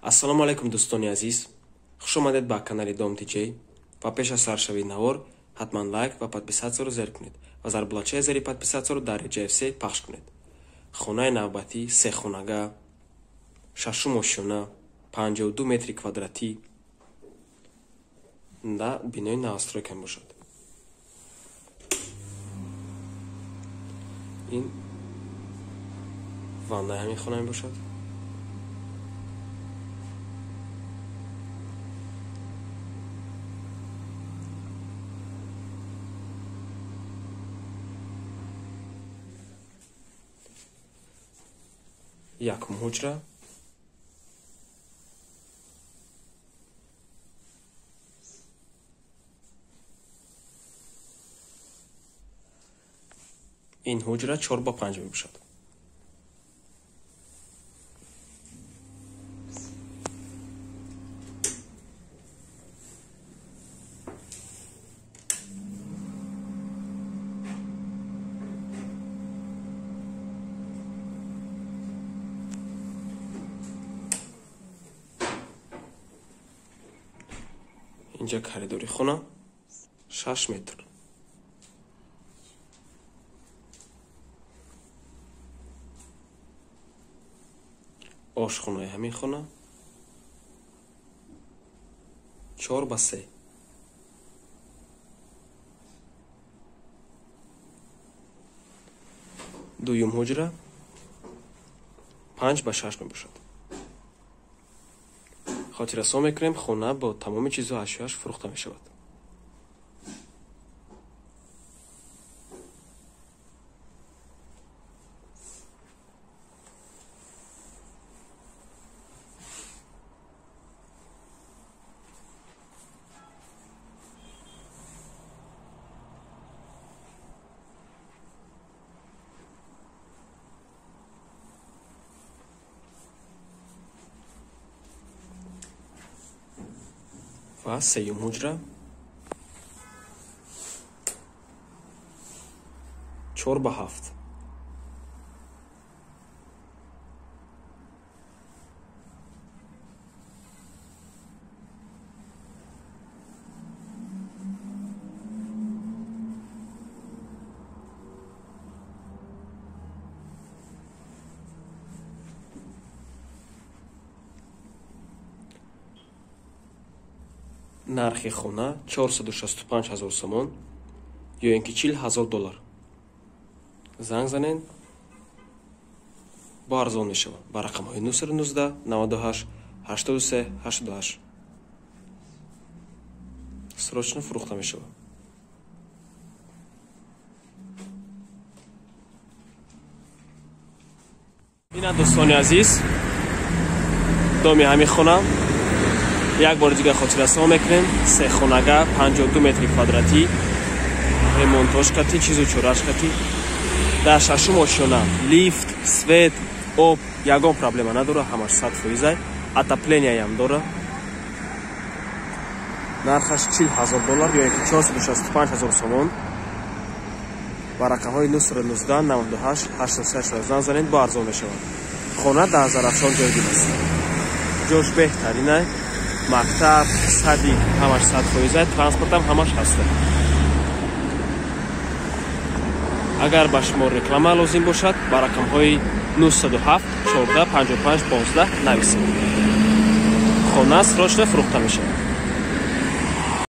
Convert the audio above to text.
Ассалому алайкум, дӯстони азиз, хуш омадед ба канали Дом ТJ. Ва пеш аз саршавии навор ҳатман лайк ва подписатсияро зер кунед ва зарбулачаи зери подписатсияро дар реҷаи все пахш кунед. Хонаи навбатӣ сехонага, шашум ошёна, 52 метри квадратӣ да бинои новостройка мебошад. Ин ваннаи ҳамин хона мебошад. Якум ҳуҷра, ин ҳуҷра 4 ба 5 мебошад. Инҷа коридори хона 6 метр. Ошхонаи ҳамин хона 4 ба 3. Дуюм ҳуҷра 5 ба 6 мебошад. Хотиррасон мекунем, хона бо тамоми чизу ашёяш фурӯхта мешавад. Ва сеюм ҳуҷра 4 ба 7. Нархи хона 465 ҳазор сомон ё ин ки 40 ҳазор доллар. Занг занен, бо арзон мешавад. Ба рақамҳои 919 98 83 88. Срочно фурӯхта мешавад. Ина дӯстони азиз, доми ҳамин хона як бори дигар хотиррасон мекунем. Сехонага, 52 метри квадратӣ, ремонтош кати, чизу чораш кати, дар шашум ошёна, лифт, свет, об, ягон проблема надора, ҳамаш 100%, отопленияям дора. Нархаш 40 ҳазор доллар ё ки 465 ҳазор сомон. Ба рақамҳои 919 98 83 занг занед, бо арзон мешавад. Хона дар Зарафшон ҷойгир аст. Ҷош беҳтаринай, мактаб, садик ҳамаш 100%, транспортам ҳамаш ҳаст. Агар ба шумо реклама лозим бошад, ба рақамҳои 907 14 55 15 нависед. Хона срочно фурӯхта мешавад.